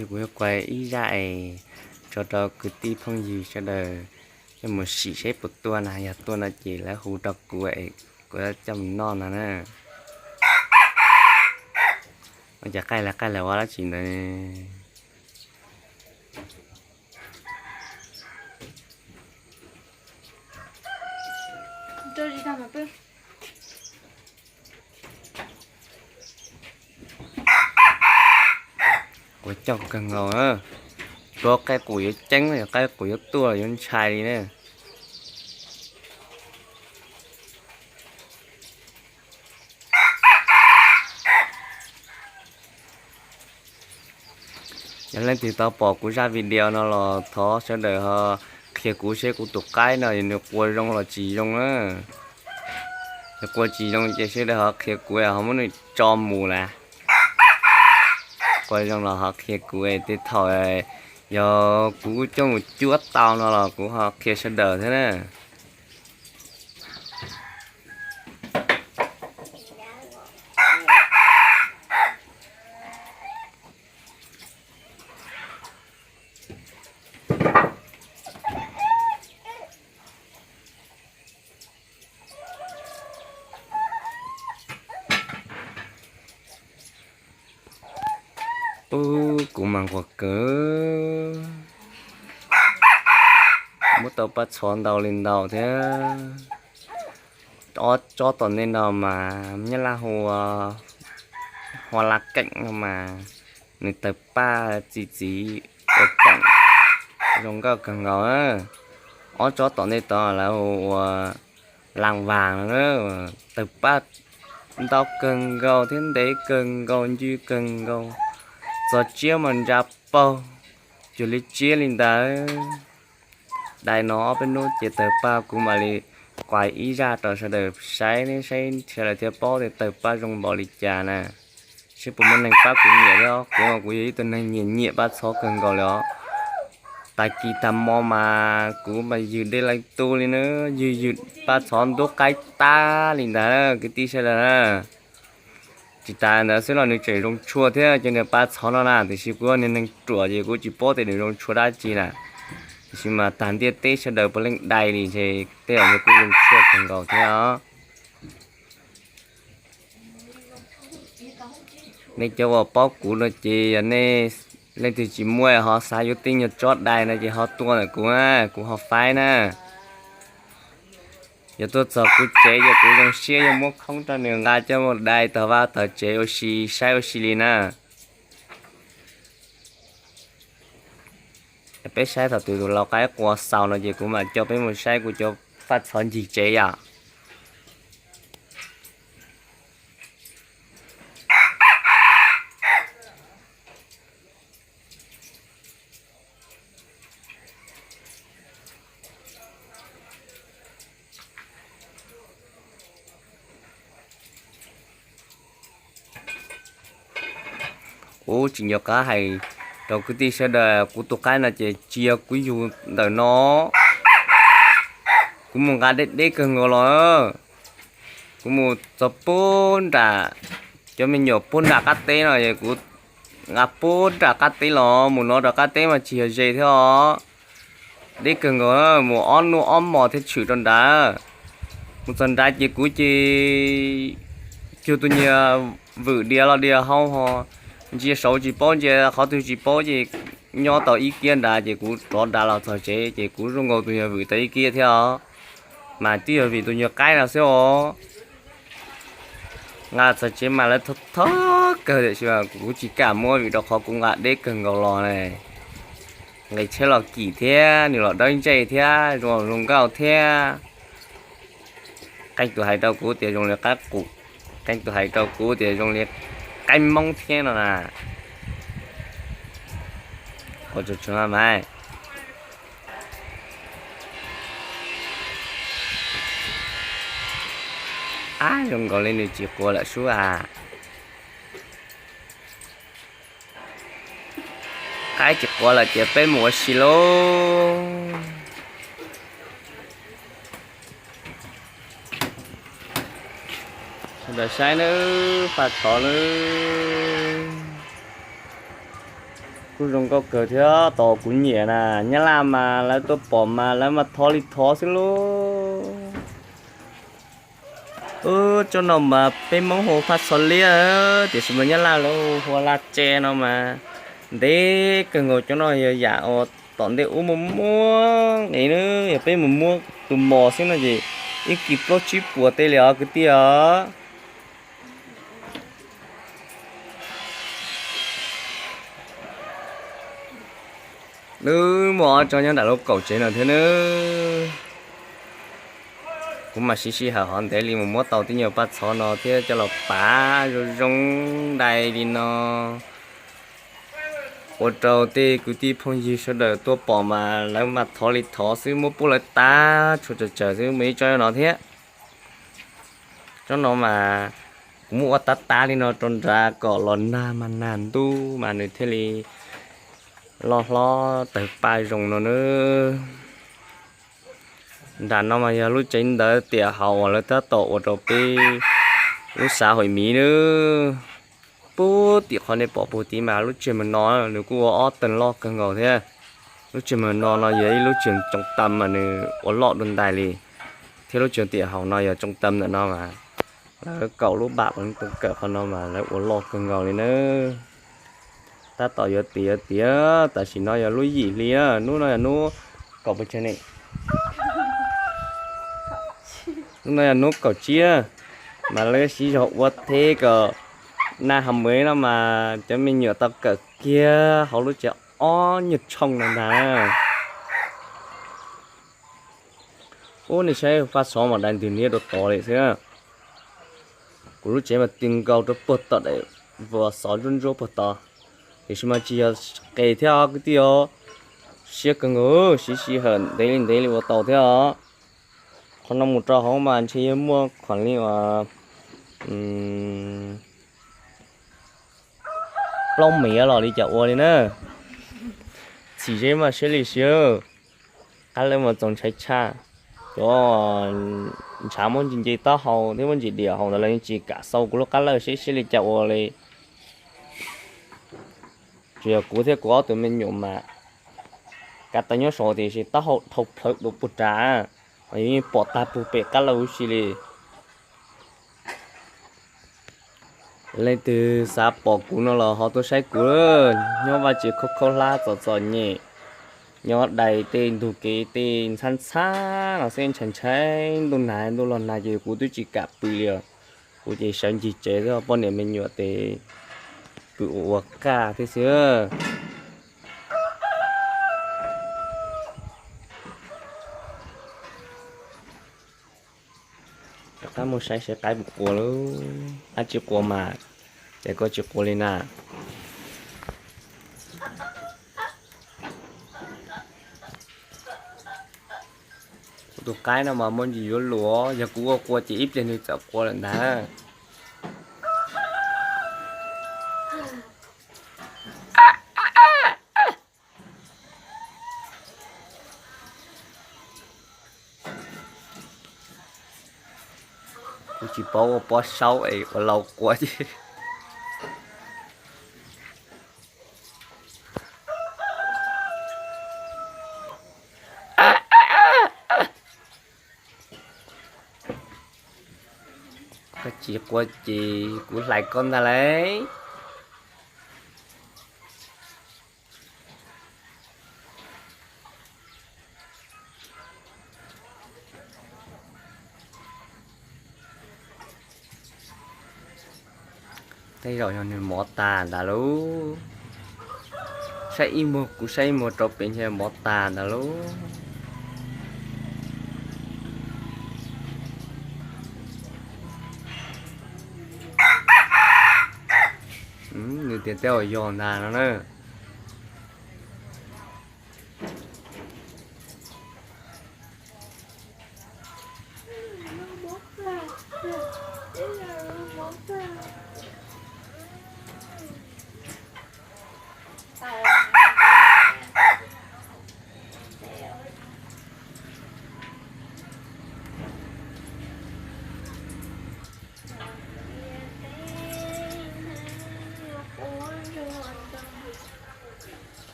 Kuv yuav kuas ib zaj es tso rau kwv tij phooj ywg sawv daws coj mus sim seb puas tuaj na, yog tuaj no ces lawv hu rau kuv es kuv coj mus noj no na. Ua cas qaij lawv qaij lawv ua dab tsi ntawd? Quav coj kawg nkaus na. Tsuav qaij qus yuav ceeb, qaij qus yuav tuaj yuav ntshai li na. Yog leej twg tau pom kuv zaj video no los thov sawv daws ho qhia kuv seb kuv tus qaib no nws quas zoo los tsis zoo na. Yog quas tsis zoo ces sawv daws ho qhia kuv ho muab nws tso mus lawm. Quas zoo los ho qhia kuv, tej thaum yog kuv coj mus cuab tau no los kuv ho qhia sawv daws thiab na. Ub, kuv mas nquag kawg, muab tau paj txhov ntau li ntau thiab. Ob tsob tom ntej no mas nyab laj hu ua hua la keem no mas nws tawg paj txi txiv ua keem zoo nkauj kawg nkaus. Ob tsob tom ntej tod lawv hu ua las vas no, tawg paj ntau kawg nkaus thiab ntev kawg nkaus ncw kawg nkaus. Txog tsiab mas ntsa paug cuag li tsiab li ntawd. Dai no ob peb hnub ces tawg paj, kuv mam li quas ib zaj rau sawv daws saib, neb saib sawv daws thiaj paub tias tawg paj zoo npaum li cas na. Seb puas muaj neeg pab kuv nyiam thiab, kuv mas kuv yog ib tug neeg nyiam nyiam paj txhov kawg nkaus li os. Tag kis tag hmo mas kuv mas ywg dej leej tub li na, ywg ywg paj txhov ntub qaib tag li ntawd kwv tij sawv daws na. Tsis tas ntawd xwb los nws tseem zoo tshua thiab cov niag paj txhov no na, tiam sis kuv yog niag neeg ruam ces kuv tsis paub tias nws zoo tshua dab tsi na. Tiam sis mas tag ntiaj teb sawv daws puav leej dai li ces tej zaum nws kuj zoo tshua kawg nkaus thiab os. Nej cov uas paub kuv no ces yog nej leej twg tsis muaj ho xav yuav tej nyuag tsob dai no ces ho tuaj ntawm kuv, kuv ho faib na. Yog tuaj txog kuv tsev ces kuv zoo siab yuav muab khoob rau nws nqa coj mus dai tog vaj tog tsev ua si saib ua si li na. Peb saib thaum twg tus lau qaib qua xaus no ces kuv mam coj peb mus saib kuv cov paj txhov ncig tsev yom. Kuv tsis nco qab hais rau kwv tij sawv daws, kuv tus qaib no ces tsis yog kuv yug ntawm no, kuv mus nqa deb deb kawg nkaus los. Kuv mus txog puag nram cov me nyuam puag nram qab teb no es kuv nqa puag nram qab teb los mus no rau qab teb mas tsis yog ze thiab os. Deb kawg nkaus, mus ob hnub ob hmos thiaj tshwm rau nrad. Mus txog nrad ces kuv ces cuag tus nyias vwm diav los diav hau ho, ntsia saud tsis paub ntsia qhov twg tsis paub ces nyob tau ib kiag nrad ces kuv rov nrad los txog tsev ces kuv zoo nkaus tus nyias vwm tau ib kiag thiab os. Mas twb yog vim tus nyias qaib no xwb os. Nqa txog tsev mas lawv thov thov kawg tiam sis kuv tsis kam muab vim rau qhov kuv nqa deb kawg nkaus los na. Nqis tsheb los kim thiab nws los dawb ntsej thiab zoo zoo nkauj thiab. Qee tus hais rau kuv tias zoo li qaib qus, qee tus hais rau kuv tias zoo li qaib moob thiab no na. Quas tsuag tsuag mas. Ab, zoo nkaus li nws tsis quav lawm sub as. Qaib tsis quav lawm ces peb mus ua si lauj. Sawv daws saib nawb, paj txhov nawb. Kuj zoo nkauj kawg thiab tos kuv nyiam na, Nyab Laj mas lawv tuaj pom mas lawv mas thov li thov xwb lauj. Tsob no mas peb Hmoob hu faj xos liab, tiam sis mas Nyab Laj lawv hu ua laj tse no mas ntev kawg nkaus. Cov no yog yam uas tom ntej ub muaj muaj nqis na, yog peb mus muab tus mos xwb no ces ib kis plaub tsib puas tej li os kwv tij os. Nws muaj ob tsob nyob nram lub kaum tsev no thiab nab. Kuv mas siv sij hawm hov ntev li mus muab tau tej nyuag paj txhov no thiab coj los pav zoo zoo dai li no, ua rau tej kwv tij phooj ywg sawv daws tuaj pom mas lawv mas thov li thov xwb, muab pub lawv tav tshuav tsawg tsawg xwb. Muaj ib tsob no thiab. Tsob no mas kuv muab ua tav tav li no rau nrad kom los nag mas nag ntuj mas nws thiaj li loj hlob tawg paj zoo no nab. Nram no mas yog lub tsev ntawv tiam haus uas lawv tab tom ua rau peb lub xav hauj miv nab. Puag tim qhov nej pom puag tid mas lub tsev mem no nws kuj ua ob tag loj kawg nkaus thiab. Lub tsev mem no no yog ib lub tsev tsoo tam mas nws ua loj dua ntais li, thiab lub tsev tiam haus no yog tsoo tam ntawm no mas lawv kaum lub pam tus kawm qhov no mas lawv ua loj kawg nkaus li nab. Tab tom yuav tiav yuav tiav, tam sim no yog lub yim hli na, hnub no yog hnub kaum pes tsawg ne? Hnub no yog hnub kaum tsib, mas lawv siv zog ua teb kom nag hauv mev no mas cov me nyuam tau kawm kiag hauv lub tsev ob nyuag tshooj no ntag. Ub, nej saib faj xov mas dai ntws niab rau tod li xwb. Kuv lub tsev mas ti nkaus rau puag tom daim vuas xov ntsuab ntsuab puag tod, tiam sis mas tsis yog qes thiab os kwv tij os. Siab kawg nkaus, siv sij hawm ntev li ntev li ua tau thiab os. Qhov no mus rau hauv mas ntshe yuav muaj khuam li uas plaub mev los li cas ua li na. Txhim zeb mas siab li siab. Qab lawj mas txaus ntshai tshaj. Cov ntshav muab ntsis nce taub hau thiab muab ntsis diam hauv ntawd los yeej tsis kam xau kuv lub qab lawj seb siab li cas ua li. Tsuas yog kuv thiab kuv ob tug me nyuam mas kav tau nyob saud tiam sis taub hau dhau plhawv dua puag nrad, mas yus yeej pom tag puag pem qab lawj huv si li. Leej twg xav pom kuv no los ho tuaj saib kuv, nyob vaj tsev khaub khaub hlab txom txom nyem, nyob dai tej ntug kev tej ntxhab ntxhab no xwb, ntshai ntshai ntuj nag ntuj los nag ces kuv twb tsis kam pw li os. Kuv ces sawv ncig tsev xwb, poj niam me nyuam ces pw ua ua qaj thiab xwb. Rov qab mus saib seb qaib puas qua lauj. Qaib tsis qua mas, ces koj tsis qua li na. Kuv tus qaib no mas muaj ntsis yuav luag, yog kuv ua qua ces ib pliag nws txawm qua lawm ntag. Kuv tsis paub ua pob saub es ua lau qua ces. Koj tsis qua ces kuv hlais koj ntag lauj. Tej zaum yog nws mov tas ntawd lauj. Saib ib muag, kuv saib ib muag rau pem ntshe mov tas ntawd lauj. Nws tias tej zaum yog ntag no na.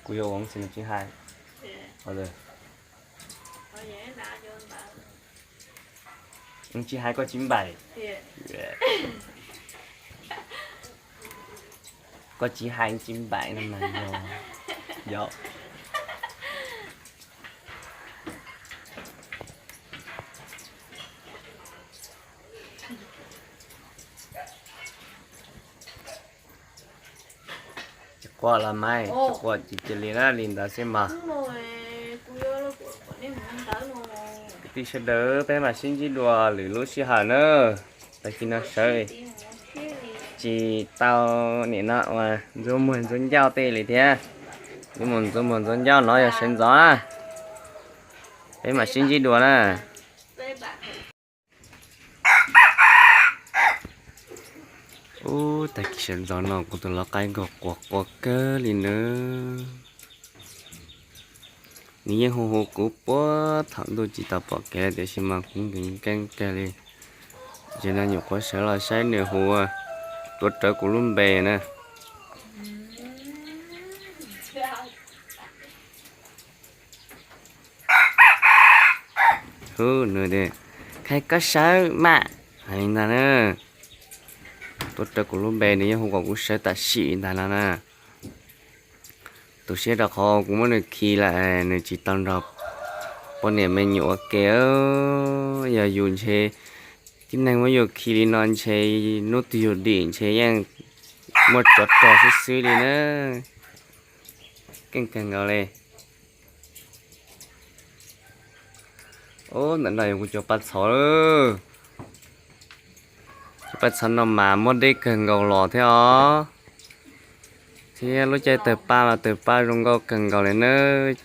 Kuv yuav uống xì nà chín hai. Chín hai có chín bảy. Có chín hai chín bảy năm nay rồi. Yog. Tsis quaj los mas, tsis quaj, cia li na, li ntawd xwb mas. Kwv tij sawv daws, peb mam sib ntsib dua lwm lub sij hawm na. Tag kis no sawv tsis tau nim no uas ntxuav muag ntxuav ncauj tej li thiab. Mus ntxuav muag ntxuav ncauj no yog sawv ntxov na. Peb mam sib ntsib dua na. Ub, tag kis sawv ntxov no kuv tus lau qaib nkaus quas quas kawg li nawb. Nws yeej hu hu kuv puag thaum ntuj tsis tau pom kev tiam sis mas kuv nkees nkees kawg li. Ces no nyuam qhuav sawv los saib nws hu, tuav rawv kuv lub npe na. Hu nws tias, Khaib, koj sawv mas, hais li ntag na. Tuav rawv kuv lub npe nws yeej hu kom kuv sawv tam sim li ntag no na. Tu siab rau qhov kuv muab nws khi lawm nws tsis tau nrog poj niam me nyuam ua ke. Yog yus ntshe tib neeg muab yus khi li no ntshe hnub twg yus dim ntshe yeej muaj tsov rog xwb xwb li na. Keej kawg nkaus li. Ub, ntawm no yog kuv cov paj txhov lawm. Cov paj txhov no mas muab deb kawg nkaus los thiab os. Thiab lub caij tawg paj los tawg paj zoo nkauj kawg nkaus li nawb.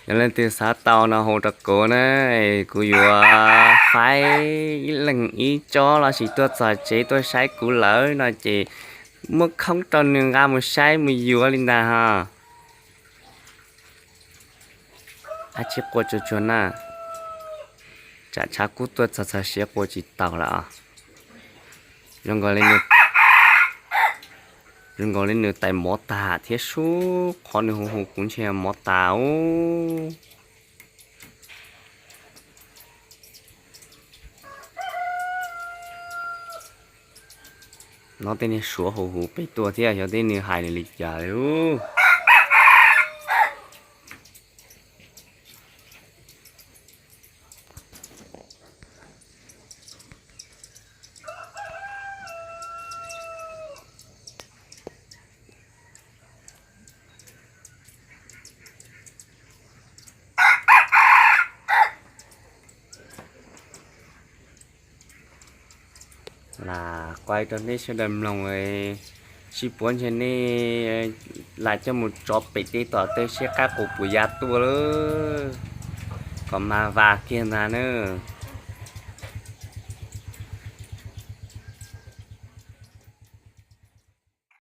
Yog leej twg xav tau no hu rau kuv na, kuv yuav faib ib leeg ib tsob los sis tuaj txog tsev tuaj saib kuv lawm no ces muab khoob rau nws nqa mus saib mus yuav li ntag ho. Ab, tsis quaj tsuag tsuag na, tsam tshav kub tuaj txog txog siav quaj tsis taus lawm os. Zoo nkaus li, zoo nkaus li nws tais mov tas thiab sub qhov nws hu hu kuv ntshe mov tas ub. No tej niag suav hu hu peb tuaj thiab xyov tej nws hais li cas li. Lam qhia rau nej sawv daws mloog, sib puab ntshe nej lam coj mus tso pem tej tom tej seb qaib qus puas ya tuaj lawm, kom mas vas kiag ntag nawb.